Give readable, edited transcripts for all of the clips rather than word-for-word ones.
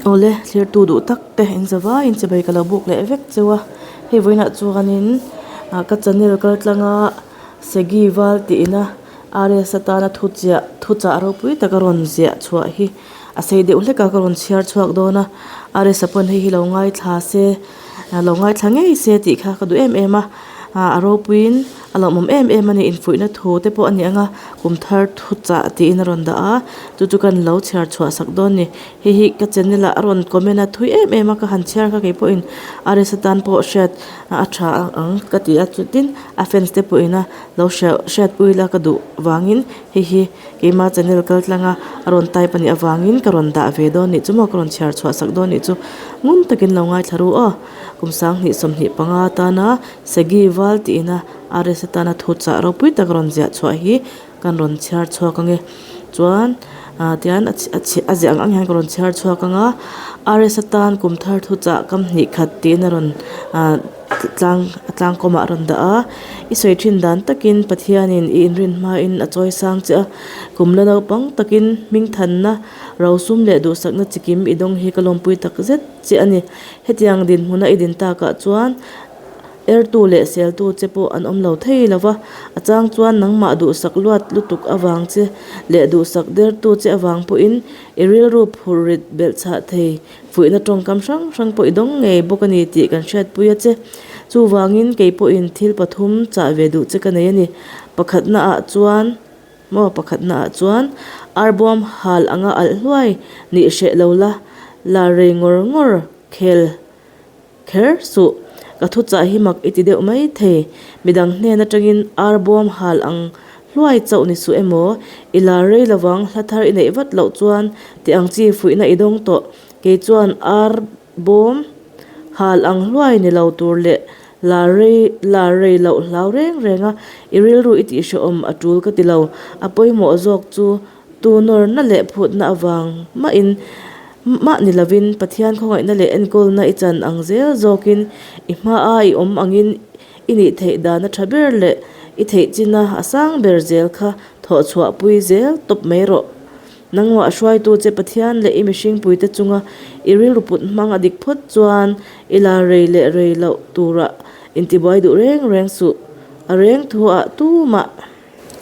Awle thlirtu duh tak te in za vaiin chibai ka lo buk leh vek cheu a hei vawiinah chuanin ah ka channel kal tlanga segi val tihna RS atana thu chiah thu chah ropui tak a rawn ziah chhuah hi a sei deuh hlek a ka rawn chhiar chhuak dawn a RS a pawn hei hi lo ngaithla se lo ngaithla ngei se tih kha ka duh em em a ah a ropuiin a lawmawm em em a ni infuihna thu te pawh a ni ang a kum thar thu chah tiin a rawn dah a chu chu kan lo chhiar chhuah sak dawn a ni hei hi ka channel ah a rawn comment a thui em em a ka han chhiar kha kei pawhin RS atan pawh hriat a tha ang ka ti a chutin a fans te pawhin a lo hriat hriatpui la ka duh vangin hei hi keima channel kal tlang a a rawn type a nih avangin ka rawn dah ve dawn nih chu maw ka rawn chhiar chhuah sak dawn nih chu ngun takin lo ngaithla ru aw kum 2025 atana Segi val tihna RS atana thu chah ropui tak rawn ziah chhuah hi kan rawn chhiar chhuak ange chuan ah tian a a ziah ang ang hian ka rawn chhiar chhuak ang a RS atan kum thar thu chah kam hnih khat tiin a rawn ah tlang a tlang kawmah a rawn dah a i sawi thin dan takin Pathianin i inrin hmain a chawi sang che a kum la naupang takin hming thanna rosum leh duhsakna chikim i dawng hi ka lawmpui tak zet che a ni hetiang dinhmuna i din takah chuan. Ertu leh seltu che pawh an awm lo thei lo va, a chang chuan nangmah duhsak luat lutuk avang che leh duhsak dertu che avang pawhin i rilru phur rit belh chhah thei fuihna tawngkam hrang hrang pawh i dawng ngei bawk a ni tih kan hriatpui a che. Chuvangin kei pawhin thil pathum chah ve duh che ka nei a ni. Pakhatna ah chuan maw pakhatna ah chuan arbuam hal anga alh hluai nih hreh lo la, la rei ngawr ngawr khel Kher suh, ka thuchah hi mak i ti deuh mai thei. Midang hnen atangin ar bawm hal ang hluai chauh ni suh emaw, i lar rei lovang hla thar i neih vat loh chuan ti ang chi fuihna i dawng tawh. Kei chuan ar bawm hal ang hluai ni lo tur leh lar rei lar rei loh hlau reng reng a, i rilru i tihhrehawm a tul ka ti lo. A pawimawh zawk chu Tu nawrna leh phutna avang mahin mah ni lovin Pathian khawngaihna leh enkawlna i chan ang zel zawkin i hmaa i awm angin i nih theih dana tha ber leh i theih china a sang ber zel kha thawh chhuahpui zel tawp mai rawh. Nangmah hruaitu che Pathian leh i mihringpuite chunga i rilru put hmang a dik phawt chuan i la rei leh rei loh turah intibuai duh reng reng suh. A reng thu ah tumah.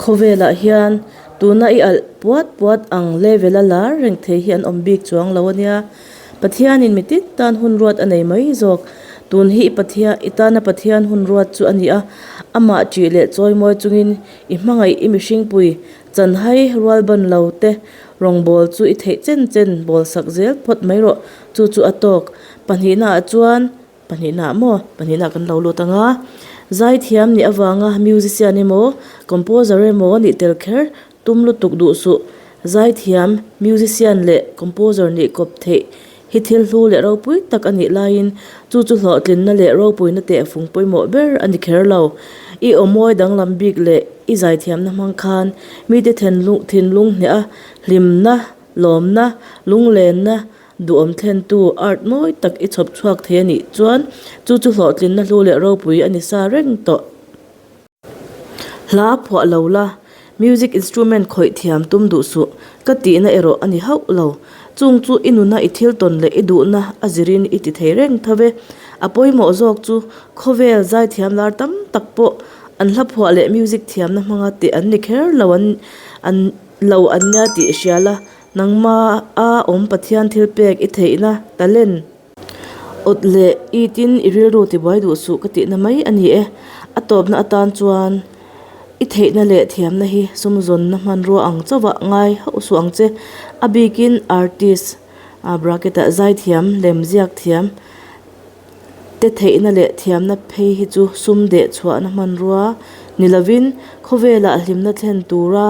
Khawvelah hian tuna i alh puat puat ang level a lar reng thei hi an awm bik chuang lo a nia. Pathianin mi tin tan hun ruat a nei mai zawk. Tun hi i Pathian i tana Pathian hun ruat chu a ni a, amah ṭih leh chawimawi chungin i hmangaih i mihringpui chanhai rual ban lo te rawngbâwl chu i theih chen chen bawl sak zel phawt mai rawh. Chu chu a tawk. Pahnihnaah chuan Pahnihnaah maw? Pahnihnaah kan lo lut ang a. Zaithiam nih avanga musician emaw, composer emaw nih tel kher tum lutuk duh suh. Zaithiam, musician leh composer nih kawp theih hi thil hlu leh ropui tak a nih laiin chu chu hlawhtlinna leh ropuina tehfung pawimawh ber a ni kher lo. I aw mawi danglam bik leh i zaithiamna hmang khan mite thinlung hneh a, hlimna, lawmna, lunglenna, Duhawm thlentu art mawi tak i chhawp chhuak thei a nih chuan chu chu hlawhtlinna hlu leh ropui a ni sa reng tawh. Hla phuah lo la, music instrument khawih thiam tum duh suh, ka tihna erawh a ni hauh lo. Chung chu i nuna i thil tawn leh i duhna a zirin i ti thei reng tho ve. A pawimawh zawk chu khawvel zaithiam lar tam tak pawh an hla phuah leh music thiamna hmanga teh an ni kher lo an an lo an nia tih hria la. Nangma a awm Pathian thil pek i theihna, talent, awt leh i tin i rilru tibuai duh suh ka tihna mai a ni e. A tawpna atan chuan i theihna leh thiamna hi sumzawnna hmanrua ang chauhah ngai hauh suh ang che. A bikin artist, bracket ah zaithiam, lemziak thiam te theihna leh thiamna phei hi chu sum deh chhuahna hmanrua ni lovin khawvelah hlimna thlen tura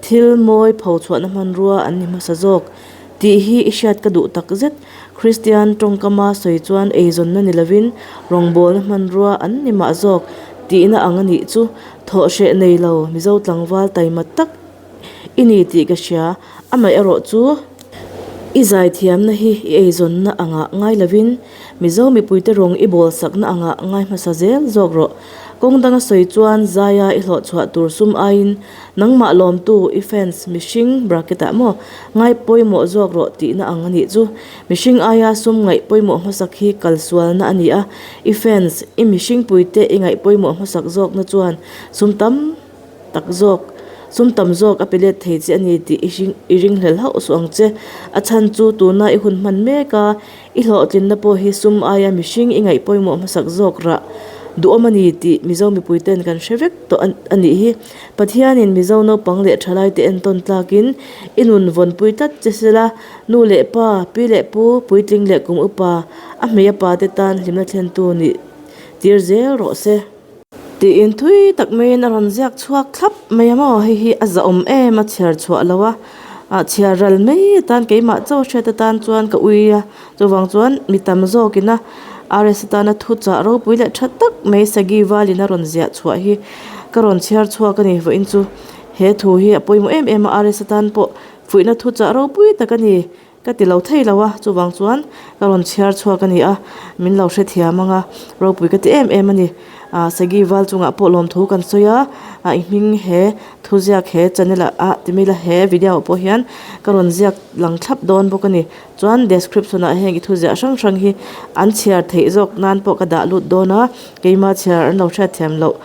thil mawi pho chhuahna hmanrua an ni hmasa zawk tih hi i hriat ka duh tak zet. Kristian tawngkama sawi chuan eizawnna ni lovin rawngbawlna hmanrua an ni mah zawk tihna ang a nih chu thawh hreh nei lo Mizo tlangval taima tak I ni tih ka hria, amaherawh chu i zaithiamna hi i eizawnna angah ngai lovin Mizo mipuite rawng i bawlsakna angah ngai hmasa zel zawk rawh. Kawng danga sawi chuan Zaia i hlawh chhuah tur sum aiin nangmah lawmtu i fans mihring bracket ah maw ngai pawimawh zawk rawh tihna ang a nih chu. Mihring aia sum ngaih pawimawh hmasak hi kalsualna a ni a, i fans i mihring puite i ngaih pawimawh hmasak zawkna chuan sum tam tak zawk, sum tam zawk a pe let thei che a ni tih i i ringhlel hauh suh ang che. A chhan chu tuna i hun hman mek a, i hlawhtlinna pawh hi sum aia mihring i ngaih pawimawh hmasak zawk rah duhawm a ni tih Mizo mipuiten kan hre vek tawh a nih hi. Pathianin Mizo naupang leh thalaite entawn tlakin i nun vawnpui tlat che sela, nu leh pa, pi leh pu, puitling leh kum upa, a hmei a pate tan hlimna thlentu nih tir zel rawh se. Tiin thui tak maiin a rawn ziak chhuak thlap mai a maw, hei hi a zahawm em a chhiar chhuah lo a, ah chhiar ral mai atan keimah chaw hriat atan chuan ka ui a, chuvang chuan mi tam zawkin a RS atana thu chah ropui leh tha tak mai Sagi Valin a rawn ziah chhuah hi ka rawn chhiar chhuak a ni vawiin chu he thu hi a pawimawh em em a RS atan pawh fuihna thu chah ropui tak a ni. Ka ti lo thei lo a, chuvang chuan ka rawn chhiar chhuak a ni a, min lo hrethiam ang a, ropui ka ti em em a ni. Ah Sagi val chungah pawh lawmthu kan sawi a, ah i hming he thuziak he channel ah ah ti mila he video ah pawh hian ka rawn ziak lang thlap dawn bawk a ni. Chuan description ah heng i thuziah hrang hrang hi an chhiar theih zawk nan pawh ka dah lut dawn a, keima chhiar an lo hriatthiam loh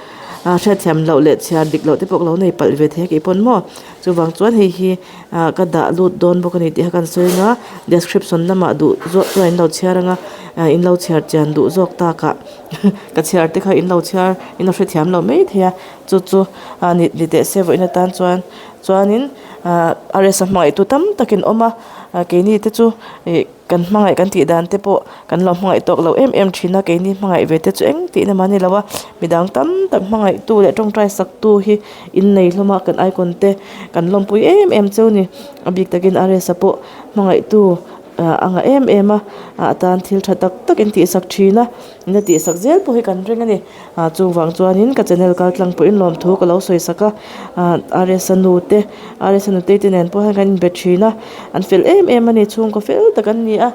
ah hriatthiam loh leh chhiar dik loh te pawh ka lo nei palh ve thei a kei pawn maw. Chuvang chuan hei hi ah ka dah lut dawn bawk a ni tih kha kan sawi ang a description lamah duh zawk chuan in lo chhiar ang a ah in lo chhiar chian duh zawk takah ka chhiar te kha in lo chhiar in lo hrethiam lo mai thei a chu chu ah ni ni teh se vawiin atan chuan chuanin ah RS a hmangaihtu tam takin awm a ah keini te chu ih. Kan hmangaih kan tih dan te pawh kan lo hmangaih tawk lo em em thin a, keini hmangaih ve te chu eng tihna mah a ni lo a, midang tam tak hmangaih tu leh tawngtai sak tu hi in nei hlawm a, kan icon te kan lawmpui em em cheu ni, a bik takin Aresa pawh hmangaih tu a ngah em em a, a tan thil tha tak tak in tihsak thin a, in la tihsak zel pawh hi kan ring a ni. Ah chuvang chuanin ka channel kal tlang pawhin lawmthu ka lo sawi sak a, ah Aresa nu te Aresa nutei te nen pawh hian kan inbe thin a, an fel em em a ni chhungkaw fel tak an ni a,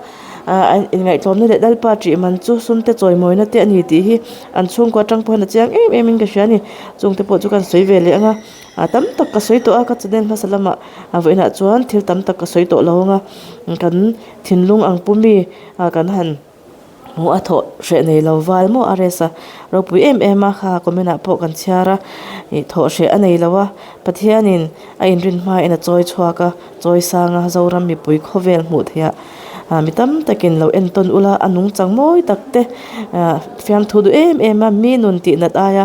ah an inngaihtlawmna leh Lalpa tih man chu sum te chawimawina te a ni tih hi an chhungkaw atang pawh hian a chiang em em in ka hria a ni, chungte pawh chu kan sawi ve leh ang a, ah tam tak ka sawi tawh a ka channel hmasa lamah ah vawiinah chuan thil tam tak ka sawi tawh lo ang a, kan thinlung ang pu mi ah kan han. Hmuh a thawh hreh nei lo val maw a rest a ropui em em a kha comment ah pawh kan chhiar a ih thawh hreh a nei lo a Pathianin a inrin hmain a chawi chhuak a chawi sang a Zoram mipui khawvel hmuh theih ah ah mi tam takin lo entawn ula a nungchang mawi tak te ah fiamthu duh em em a mi nun tih nat aia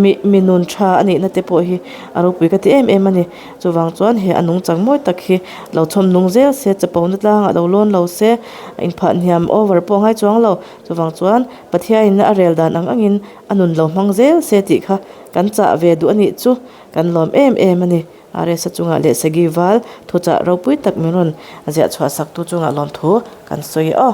mi mi nun tha a nihna te pawh hi a ropui ka ti em em a ni chuvang chuan he a nungchang mawi tak hi lo chhawm nung zel se chapo na tlangah lo lawn lo se. Inphah hniam over pawh ngai chuang lo. Chuvang chuan Pathianin a rel dan ang angin a nun lo hmang zel se tih kha kan chah ve duh a nih chu kan lawm em em a ni. RS-a chungah leh Sagi Val thuchah ropui tak min rawn ziah chhuah saktu chungah lawmthu kan sawi aw.